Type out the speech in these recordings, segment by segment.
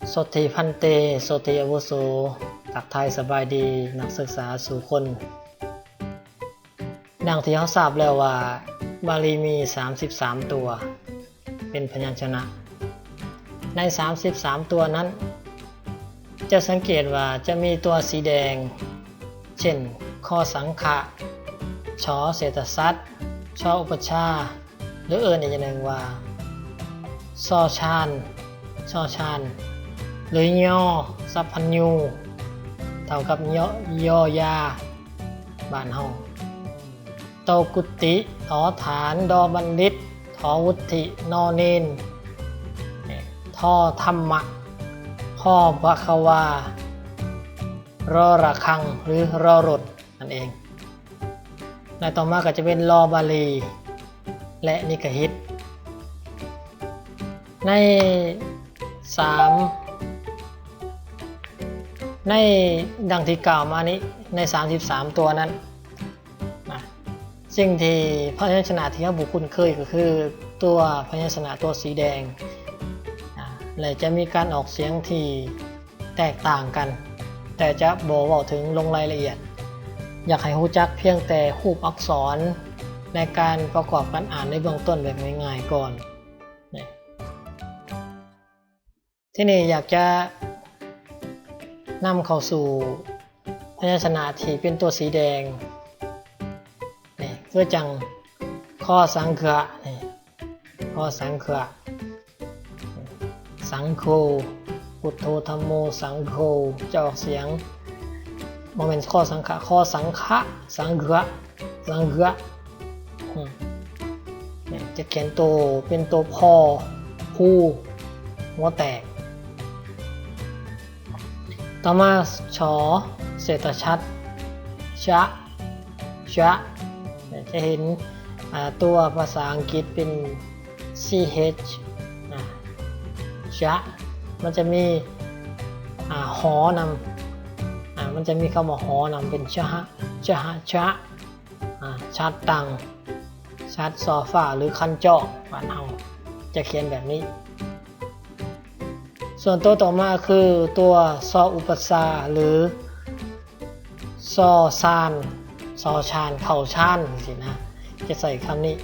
ສະຫວັດດີພັນເຕ ສະຫວັດດີອາວຸໂສ ທັກທາຍສະບາຍດີນັກສຶກສາສູ່ຄົນ. ດັ່ງທີ່ເຮົາຊາບແລ້ວວ່າ ບາລີມີສາມສິບສາມຕົວເປັນພະຍັນຊະນະ. ໃນສາມສິບສາມຕົວນັ້ນ ຈະສັງເກດວ່າຈະມີຕົວສີແດງ ເຊັ່ນ ຄ ສັງຂະ, ຊ ເສດຖະສັດ, ຊ ອຸປັດຊາ ຫຼືເອີ້ນອີກຢ່າງໜຶ່ງວ່າ ຊ ຊານ, ຊ ຊານ ຫຼື ຍ ສັບພັນຍູ ເທົ່າກັບ ຍ ຢ ຢ ຍາ ບ້ານເຮົາ, ຕ ກຸດຕິ, ຖ ຖານ, ດ ບັນດິດ, ຖ ວຸດຖິ, ນ ເນນ, ທ ທຳມະ, ຄ ພະຄະວາ, ຣ ຣະຄັງ ຫຼື ຣ ລົດ ນັ້ນເອງ ແລະ ຕໍ່ມາກໍຈະເປັນ ລ ບາລີ ແລະ ນິກະຫິດ. ໃນສາມ ໃນ ດັ່ງທີ່ກ່າວມານີ້ ໃນສາມສິບສາມຕົວນັ້ນນະ ສິ່ງທີ່ ພະຍັນຊະນະທີ່ເຮົາບໍ່ຄຸ້ນເຄີຍ ກໍຄືຕົວພະຍັນຊະນະຕົວສີແດງ ອາ ແລະ ຈະມີການອອກສຽງທີ່ ແຕກຕ່າງກັນ, ແຕ່ຈະບໍ່ເວົ້າເຖິງລົງລາຍລະອຽດ. ຢາກໃຫ້ຮູ້ຈັກພຽງແຕ່ຮູບອັກສອນໃນການປະກອບການອ່ານໃນເບື້ອງຕົ້ນແບບງ່າຍໆກ່ອນ. ນີ້ ທີນີ້ຢາກຈະນຳເຂົ້າສູ່ພະຍັນຊະນະທີ່ເປັນຕົວສີແດງ. ນີ້ ຄືຈັ່ງ ຄ ສັງເຂະ ນີ້ ຄ ສັງເຂະ ສັງໂຄ ພຸດໂທ ທຳໂມ ສັງໂຄ ຈະອອກສຽງ ບໍ່ແມ່ນ ຄ ສັງຂະ ຄ ສັງຂະ ສັງເຂະ ສັງເຂະ ອືມ ນີ້ ຈະຂຽນໂຕ ເປັນໂຕ ພໍ ພູ ຫົວແຕກ. ຕໍ່ມາ ຊ ເສດຖະສັດ ຊະ ຊະ ຈະເຫັນ ອາ ຕົວພາສາອັງກິດເປັນ ຊີເອັດ ອາ ຊະ ມັນຈະມີ ອາ ຫໍນຳ ອາ ມັນຈະມີຄຳວ່າ ຫໍນຳ ເປັນ ຊະຫະ ຊະຫະ ຊະ ອາ ຊາດຕັງ ຊາດຊໍຟາ ຫຼື ຄັນຈອກ ບ້ານເຮົາຈະຂຽນແບບນີ້. ສ່ວນຕົວຕໍ່ມາຄືຕົວ ຊ ອຸປັດຊາ ຫຼື ຊ ຊານ ຊ ຊານ ເຂົ້າຊານ ຈັ່ງຊີ້ນະ ຈະໃສ່ຄຳນີ້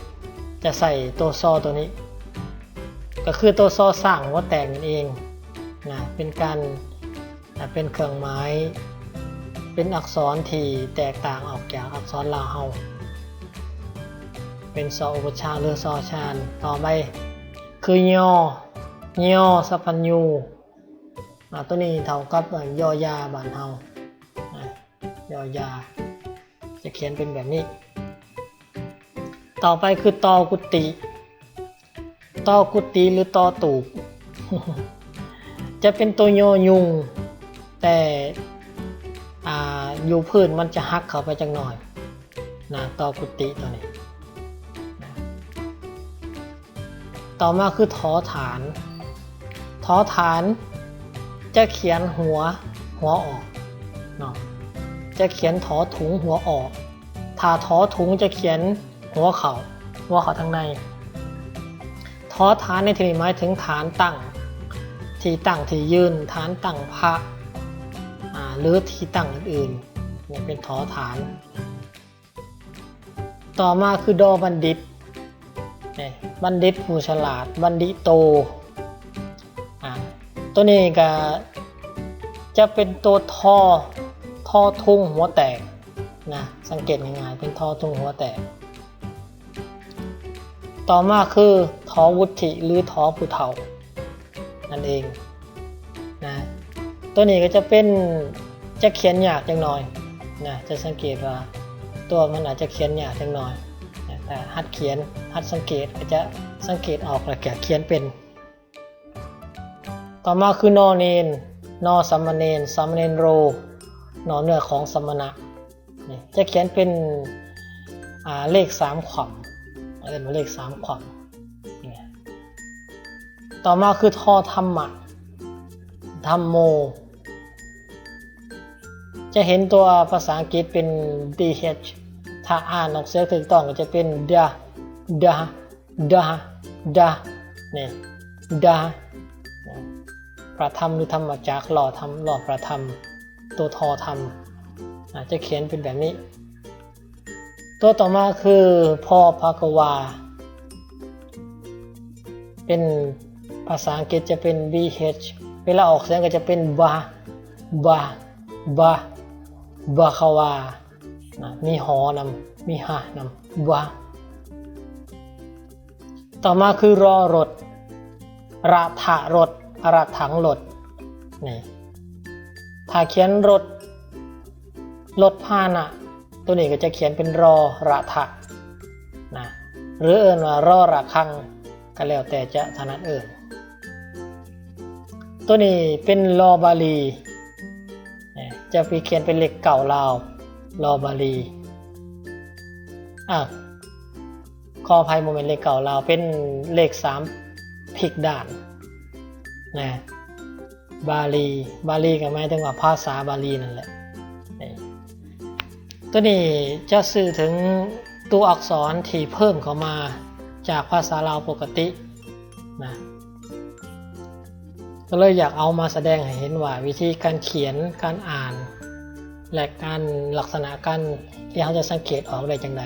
ຈະໃສ່ຕົວ ຊ ຕົວນີ້ ກໍຄືຕົວ ຊ ຊ້າງ ຫົວແຕກ ນັ້ນເອງນະ ເປັນການ ເປັນເຄື່ອງໝາຍ ເປັນອັກສອນທີ່ແຕກຕ່າງອອກຈາກອັກສອນລາວເຮົາ ເປັນ ຊ ອຸປັດຊາ ຫຼື ຊ ຊານ. ຕໍ່ໄປຄື ຍ ຍ ສັບພັນຍູ ອາ ຕົວນີ້ເທົ່າກັບ ອາ ຢ ຢາ ບ້ານເຮົາ ອາ ຢ ຢາ ຈະຂຽນເປັນແບບນີ້. ຕໍ່ໄປຄື ຕ ກຸດຕິ ຕ ກຸດຕິ ຫຼື ຕ ຕູບ ຈະເປັນຕົວ ຍ ຍຸງ ແຕ່ ອາ ຢູ່ພື້ນມັນຈະຫັກເຂົ້າໄປຈັກໜ້ອຍນະ ຕ ກຸດຕິ ຕົວນີ້ນະ. ຕໍ່ມາຄື ຖ ຖານ ຖ ຖານ ຈະຂຽນຫົວ ຫົວອອກເນາະ ຈະຂຽນ ຖ ຖຸງ ຫົວອອກ. ຖ້າ ຖ ຖຸງ ຈະຂຽນຫົວເຂົ້າ ຫົວເຂົ້າທາງໃນ. ຖ ຖານ ໃນທີ່ນີ້ໝາຍເຖິງຖານຕັ້ງ ທີ່ຕັ້ງທີ່ຢືນ ຖານຕັ້ງພະ ອາ ຫຼື ທີ່ຕັ້ງອື່ນໆ ນີ້ເປັນ ຖ ຖານ. ຕໍ່ມາຄື ດ ບັນດິດ ນີ້ ບັນດິດ ຜູ້ສະຫຼາດ ບັນດິໂຕ ອາ ຕົວນີ້ກະຈະເປັນຕົວ ທ ທໍທຸງ ຫົວແຕກນະ ສັງເກດງ່າຍໆ ເປັນ ທໍທຸງ ຫົວແຕກ. ຕໍ່ມາຄື ຖ ວຸດຖິ ຫຼື ຖ ຜູ້ເຖົ້າ ນັ້ນເອງນະ. ຕົວນີ້ກໍຈະເປັນ ຈະຂຽນຍາກຈັກໜ້ອຍນະ ຈະສັງເກດວ່າຕົວມັນອາດຈະຂຽນຍາກຈັກໜ້ອຍນະ ຖ້າຫັດຂຽນ ຫັດສັງເກດ ກໍຈະສັງເກດອອກ ແລ້ວກໍຂຽນເປັນ. ຕໍ່ມາຄື ນ ເນນ ນ ສາມະເນນ ສາມະເນນໂຣ ນ ເນື້ອຂອງສະມະນະ. ນີ້ຈະຂຽນເປັນ ອາ ເລກສາມຂວ້ຳ ເອີ້ນວ່າເລກສາມຂວ້ຳ. ນີ້ ຕໍ່ມາຄື ທ ທຳມະ ທຳໂມ ຈະເຫັນຕົວພາສາອັງກິດເປັນ ທີເອັດ ຖ້າອ່ານອອກສຽງຖືກຕ້ອງກໍຈະເປັນ ດະ ດະ ດະ ດະ ນີ້ ດະ. ປະທຳ ຫຼື ທຳມະຈັກ ລໍທຳ ລໍປະທຳ ຕົວທໍທຳ ອາດຈະຂຽນເປັນແບບນີ້. ຕົວຕໍ່ມາຄື ພໍພະກະວາ ເປັນ ພາສາອັງກິດຈະເປັນ ບີເອັດ ເວລາອອກສຽງກໍຈະເປັນ ບາ ບາ ບາ ບາຄະວາ ນະ ມີຫໍນຳ ມີຮະນຳ ບາ. ຕໍ່ມາຄື ຣໍລົດ ຣະຖະລົດ ຣະຖັງລົດ ນີ້ ຖ້າຂຽນລົດ ລົດພາຫະນະ ຕົວນີ້ກໍຈະຂຽນເປັນ ຣໍ ຣະຖະ ນະ ຫຼື ເອີ້ນວ່າ ຣໍ ຣະຄັງ ກໍແລ້ວແຕ່ຈະຖະໜັດເອີ້ນ. ຕົວນີ້ເປັນ ລໍບາລີ ຈະໄປຂຽນເປັນເລກເກົ້າລາວ ລໍບາລີ ອາ ຂໍອະໄພ ບໍ່ແມ່ນເລກເກົ້າລາວ ເປັນເລກສາມພິກດ້ານ ນະ ບາລີ ບາລີກໍໝາຍເຖິງວ່າພາສາບາລີນັ້ນແຫຼະ. ນີ້ ຕົວນີ້ຈະສື່ເຖິງຕົວອັກສອນທີ່ເພີ່ມເຂົ້າມາຈາກພາສາລາວປົກກະຕິ ນະ ກໍເລີຍຢາກເອົາມາສະແດງໃຫ້ເຫັນວ່າວິທີການຂຽນ, ການອ່ານ ແລະ ການ ລັກສະນະການທີ່ເຮົາຈະສັງເກດອອກໄດ້ຈັ່ງໃດ.